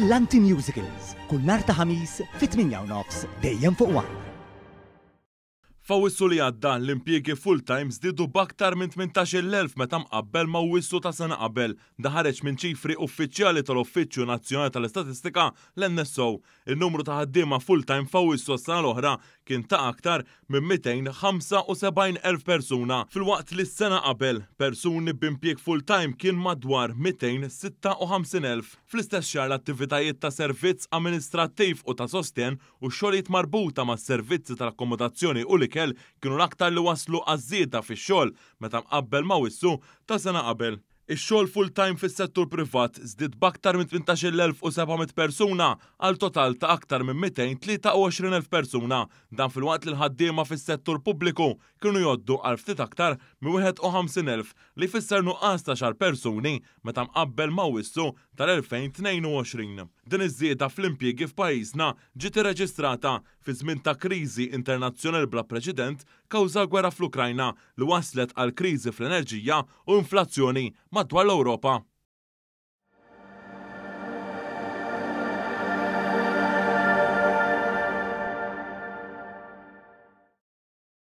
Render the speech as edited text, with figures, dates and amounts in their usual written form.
Brillanti Musicals, kull nhar ta' Ħamis fit-8:30 dejjem fuq One. F'Awwissu li għadda, l-impjiegi full-time żdiedu b'aktar minn 18,000 meta mqabbel ma' Awwissu ta' sena qabel. Dan ħareġ minn ċifri uffiċjali tal-Uffiċċju Nazzjonali tal-Istatistika, l-NSO. In-numru ta' ħaddiema full-time f'Awwissu s-sena l-oħra kien ta' aktar minn 275,000 persuna, filwaqt li s-sena qabel, persuni b'impjieg full-time kien madwar 256,000. Fl-istess xahar l-attivitajiet ta' servizz amministrattiv u ta' sostenn u x-xogħlijiet marbuta mas-servizzi tal-akkomodazzjoni u l-ikel kienu l-aktar li wasslu għaż-żieda fix-xogħol meta mqabbel ma' Awwissu ta' sena qabel. Ix-xogħol full-time fis-settur privat żdied b'aktar minn 18,700 persuna għal total ta' aktar minn 223,000 persuna. Dan filwaqt li l-ħaddiema fis-settur pubbliku kienu jgħoddu għal ftit aktar minn 51,000 li jfisser nuqqas ta' xar persuni meta mqabbel ma' Awwissu tal-2022. Din iż-żieda fl-impjiegi f'pajjiżna ġiet irreġistrata fi żmien ta' kriżi internazzjonali bla preċedent kawża l-gwerra fl-Ukrajna li wasslet għal kriżi fl-enerġija u inflazzjoni madwar l-Ewropa.